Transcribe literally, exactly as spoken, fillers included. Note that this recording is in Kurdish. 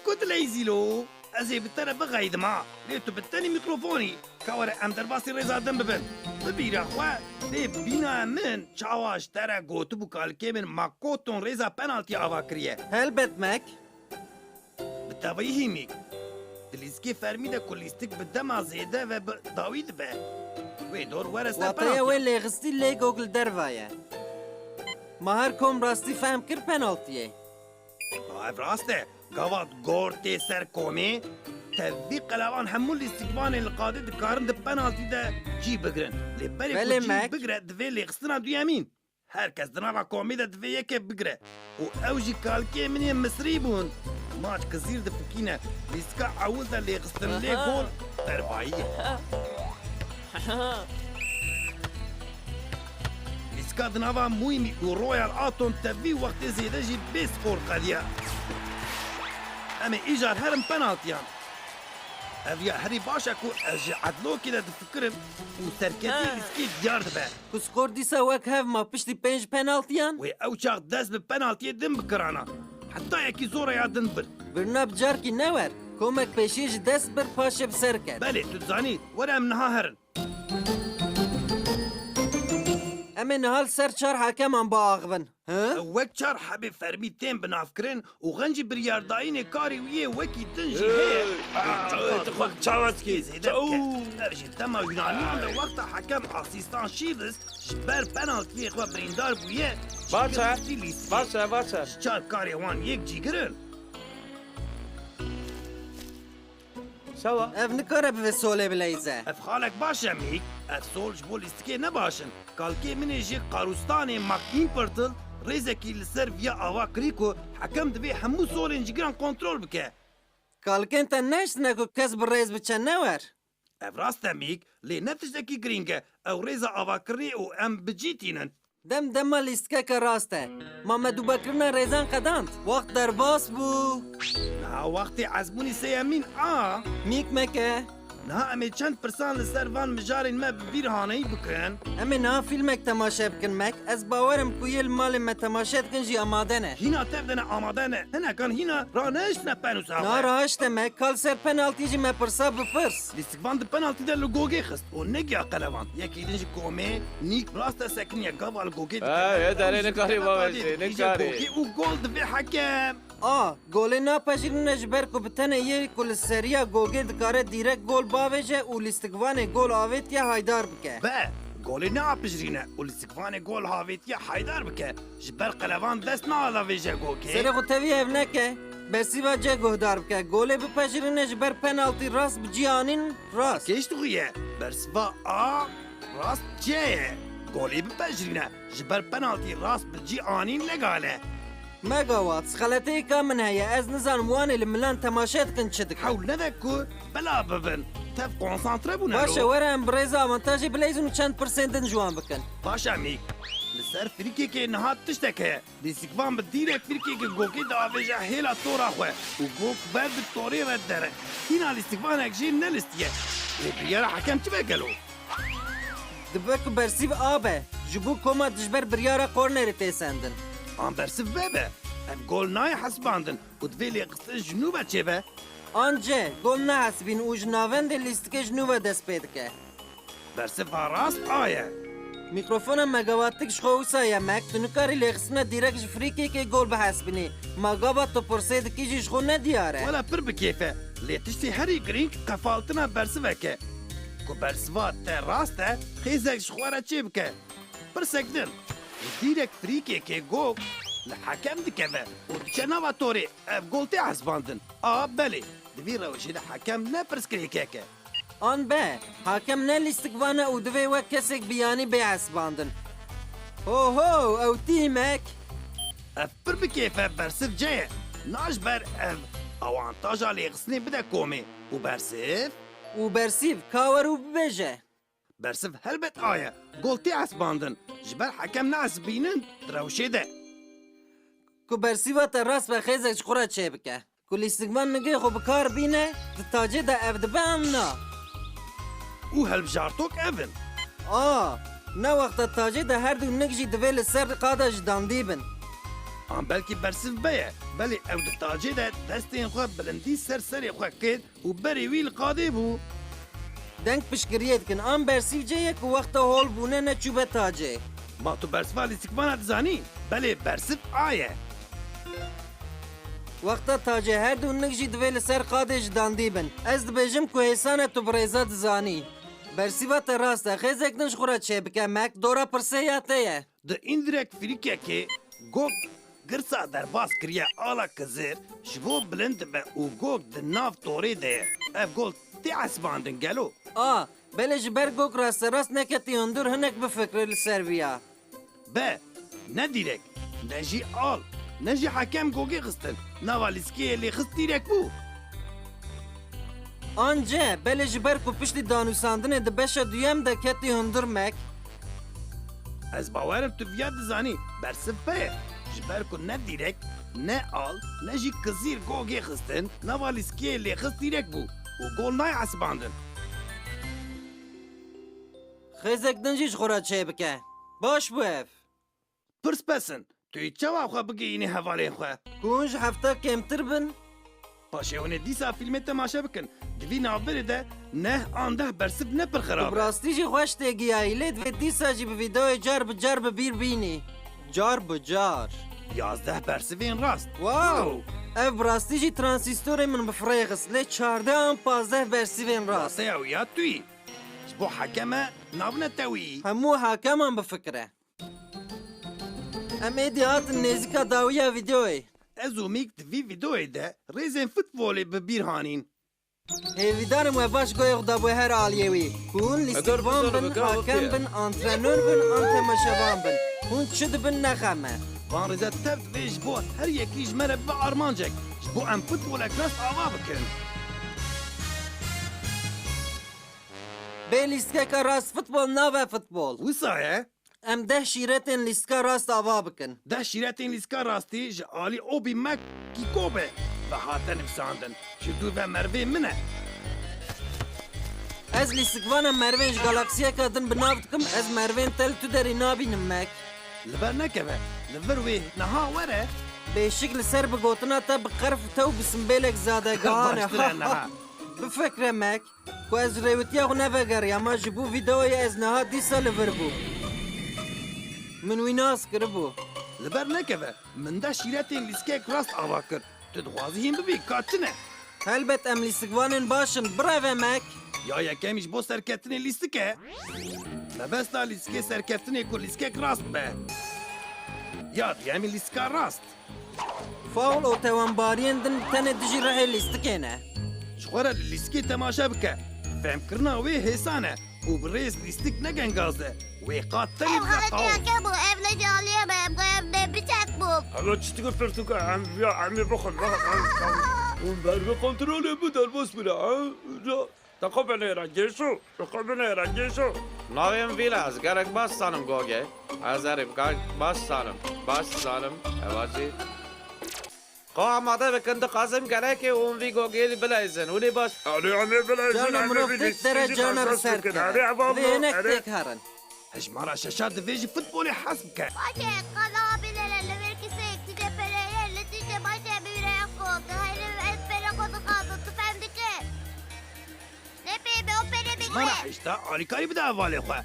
Ku dileyzî lo, ez ê bi te re bixeydim ha. Lê tu bi tenê mîkrofonî. Ka were em derbasî rêza din bibin. Bibîre xwe, lê bîna min çawa ji te re gotibû kalkê min ma koton rêza penaltiyê ava kiriye. Helbet Mek. Bi tevayî hîmîk. Di lîstikê fermî de ku lîstik bi dema zêde ve bi dawî dibe. Wê dor were ser penaltiya. Wateya wê lêxistî lê gog li derva ye. Ma her kom rastî fehm kir penaltiyê. Ev rast e. Gava gor tê ser komê, tevî qelevan hemû lîstikvanên li qadê dikarin di penaltî de cî bigirin. Lê berê ku cî bigire divê lêxistina duyemîn. Her kes di nava komê de divê yekê bigire. Û ew jî kalkê min ê Misrî bûn. Maç kizîr difikîne. Lîstika ewil de lêxistin lê gol dervayî ye. Lîstika di nava Muîmî û Royal Atom tevî wextê zêde jî bê skor qediya. Em ê îcar herin penaltiyan. Ev ya herî baş e ku ez ji edlokê de difikirim û serketî lîstikê diyar dibe. Ku skor dîsa wek hev ma piştî pênc penaltiyan? Wê ew çax dest bi penaltiyê din bikirana. Heta yekî zora ya din bir. Birna bi carkî newer. Komek pêşiyê ji dest bir paşê bi ser ket. Belê, tu dizanî, were em niha herin. Em ê niha li ser çar hakeman biaxivin. Hi? Wek çar hebê fermî tên binavkirin û xencî biryardayînê karê wî yê wekî din jî heye. Hey! Aa, tu xwe çawa dikî? Zêde bike. Ev jî dema Yunaniyan de wexta hekem asîstan Şîvis ji ber penaltiyê xwe birîndar bûye, baş e, baş e, baş e. Ji çar karê wan yek cîgir in. Çawa? Ev nikare bi vê solê bileyze. Ev xalek baş e, Mîk. Ev sol ji bo lîstikê ne baş in. Kalkê min ê ji Qarustanê Mak Impertil rêzekî li ser viya ava kirî ku hekem divê hemû solên cîgiran kontrol bike. Kalkên te nehiştine ku kes bi rêz biçe newer. Ev rast e, Mîk, lê ne tiştekî girîng e. Ew rêza avakirinê û em bi cî tînin. Dem dema lîstikeke rast e. Ma me dûbekirina rêzan qedand. Wext derbas bû. Niha wextê ezmûnî sêyemîn a. Mîk meke. Niha em ê çend pirsan li ser van mijarên me bi bîr haneyî bikin. Em ê niha fîlmek temaşe bikin, Mek. Ez bawer im ku yê li malê me temaşe dikin jî amade ne. Hîna tev de ne amade ne. Hinekan hîna ranehiştine penûsa xwe. Na rahişte me, kal ser penaltî jî me pirsa bipirs. Lîstikvan di penaltî de li gogê xist û negiya qelevan. Yekî din ji komê Nîk rast e sekiniye gava li gogê dikeve. Ha, ye dere nikarî bavêje, nikarî. Gogê û gol divê hekem. A, golê napejirîne ji ber ku bi tenê yê ku li seriya gogê dikare dîrek gol bavêje û lîstikvanê gol avêtiye haydar bike. Be, golê neapijirîne û lîstikvanê gol havêtiye haydar bike. Ji ber qelevan dest nealavêje gokê. Serê xwe tevî hev neke. Bersîva C guhdar bike. Golê bipejirîne ji ber penaltî rast bi cî anîn rast. Kêş dixuye. Bersiva A rast C ye. Golê bipejirîne. Ji ber penaltî rast bi cî anîn legal e. Megawat, xeleteyeka min heye. Ez nizanim wanê li milan temaşe dikin çi dikin. Hewl nede ku bela bibin. Tev konsantre bûne. Baş e, were em bi rêza avantajê bileyzin û çend pirsên din ji wan bikin. Baş e Mîk. Li ser frîkekê niha tiştek heye. Lîstikvan bi dîrek frîkekê gokê diavêje hêla tora xwe û gok ber bi torê re dere. Hîna lîstikvanek jî nelistiye. Lê biryara hekem çi be gelo? Dibe ku bersîv A be. Ji bo koma dijber biryara kornerê tê sendin. An bersîv B be. Ev gol nayê hesibandin û divê lêxistin ji nû ve çêbe. An C, gol nehesibîn û ji navendê lîstikê ji nû ve dest pê dike. Bersiva rast A ye. Mîkrofona Megawatik ji xwe wisa ye, Mek, tu nikarî lêxistina dîrek ji frîkekê gol bihesibînî. Ma gava tu pirsê dikî jî ji xwe ne diyar e. Wela pir bi kêf e. Lê tiştê herî girîng qefaltina bersivek e. Ku bersiva te rast e, xêzek ji xwe re çê bike. Pirsek din. Dîrek frîkekê gok li hekem dikeve û diçe nava torê. Ev gol tê hesibandin. A, belê. Di vî rewşê de hekem ne pirsgirêkek e. An be, hakem ne lîstikvan e û divê wek kesek biyanî bê hesibandin. Ho ho, ew tîmek! Ev pir bi kêf e, bersiv C ye. Na ji ber ev awantaja lêxistinê bide komê. Û bersiv? Û bersîv, ka wer û bibêje. Bersiv helbet A ye. Gol tê hesibandin. Ji ber hekem nehesibînin, di rewşê de. Ku bersîva te rast be, xêzek ji xwe re çêbike. Ku lîstikvan nigê xwe bi kar bîne, di tacê de ev dibe em na. Û hilbijartok ev in. A, ne wexta tacê de her du nig jî divê li ser qada ji dandî bin. An belkî bersiv be ye. Belê ew di tacê de destên xwe bilindî ser serê xwe kir û berê wî li qadê bû. Deng piştgiriyê dikin. An bersîv cê ye ku wexta holbûne neçûbe tacê. Ma tu bersiva lîstikvana dizanî? Belê bersiv a ye. Wexta tacê her du nik jî divê li ser qadê ji dandî bin. Ez dibêjim ku hêsan e tu bi rêza dizanî. Bersîva te rast e. Xêzek din ji xwe re çêbike. Mek dora pirsê ya te ye. Di îndirek fîrikekê Gog girsa derbas kiriye ala Kizir ji bo bilind dibe û Gog di nav torê de ye. Ev gol tê esibandin gelo? A, belê ji ber Gog rasterast neketî hundir hinek bifikre li ser viya. Be, ne dîrek, ne jî al, ne jî hekem Gogê xistin. Nava lîskeyê lê xist dîrek bû. An ce, belê ji ber ku piştî danûsandinê di beşa duyem de ketî hundir Mek. Ez bawer im tu viya dizanî, bersiv be ye. Ji ber ku ne dîrek, ne al, ne jî Kizir Gogê xistin, nava lîskeyê lê xist dîrek bû û gol nayê esibandin. Xêzek din jî ji xwe re çêbike. Baş bû ev. Pirs pes in. Tu yê çawa xwe bigihînî hevalên xwe? Ku hûn ji hefta kêmtir bin? Paşê hûn ê dîsa fîlmê temaşe bikin. Di vî navberê de neh an deh bersiv ne pir xirab e. Tu bi rastî jî xweş têgihayî, lê divê dîsa jî bi vîdeoyê car bi car bi bîr bînî. Car bi car. Yazdeh bersivên rast. Wow! Ev bi rastî jî transîstorê min bi firê xist, lê çardeh an pazdeh bersivên rast. Wateya wî ya tu yî. Ji bo hekeme nabine tewî. Hemû hakeman bifikire. Em êdî hatin nêzîka dawiya vîdeoyê. Ez û Mîk di vî vîdeoyê de rêzên futbolê bi bîr hanîn. Hêvîdar im we baş goyê xwe dabûye her aliyê wî. Ku hûn lîstikvan bin, hakem bin, antrenor bin, an temaşevan bin. Hûn çi dibin ne xem e. Van rêze tev divê ji bo her yekî ji me re bibe armancek. Ji bo em futbolek rast ava bikin. Bê lîstikeke rast futbol nabe futbol. Wisa ye? Em deh şîretên lîstika rast ava bikin. Deh şîretên lîstika rastî ji alî Obi Mek Kikobe ve hate nivîsandin. Ji dû ve merivê min e. Ez lîstikvana merivên ji galaksiyeke din bi nav dikim, ez merivên te li tu derî nabînim Mek. Li ber nekeve, li vir wê niha were. Bêşik li ser bi gotina te bi qerf û tew bi simbêlek zadegihan e. Baştir e niha. Bifikre Mek. Ku ez ji rêwitiya xwe nevegeriyama, ji bo vîdeoyê ez niha dîsa li vir bûm. Min wî nas kiribû. Li ber nekeve, min deh şîretên lîstikek rast ava kir. Tu dixwazî hîn bibî ka çi ne? Helbet em lîstikvanên baş in, bireve Mek. Ya yekemî ji bo serkeftinê lîstik e. Mebesta lîstikê serkeftinê ku lîstikek rast be. Ya duyemî lîstika rast. Faul û tewanbariyên din tenê dijî rihê lîstikê ne. Ji xwe re li lîstikê temaşe bike. Fehmkirina wê hêsan e û bi rêz lîstik ne gengaz e. Wê qat tenê Ev bide xaletiya qawim. Ke bû, ev ne caliye me, em ê em ne biçak bû. Alo çitik pirtûka, em ya em ê bixwin, bixwin, em, em. Hûn ber bi kontrolê bi derbas bine, ha? Ra- Te xwe binêre, Gêşo. Te xwe binêre, Gêşo. Navê min Vîla, ez gerek baş zanim Gogê. Ez erê gerek baş zanim. Baş zanim. Ewa jî. Xwe amade bikin, dixwazim gerekê hûn vî Gogê lî bileyzin. Hûn ê baş. Erê, em ê bileyzin, Cana em ê mirov bileyzin. Tek dere cana bi ser keve. Erê, ewa Vê hinek erê. Tek herin. Hejmara şeşa divê ji futbolê hez bike. Baş e, qala binêre li vir kisek, tije pereye, li tije baş e, bibire xwe, tu heyre ez pere xwe dixwazim, tu fehm dike. Ne pê be o pere bigre. Hejmara heşta alîkarî bide hevalê xwe.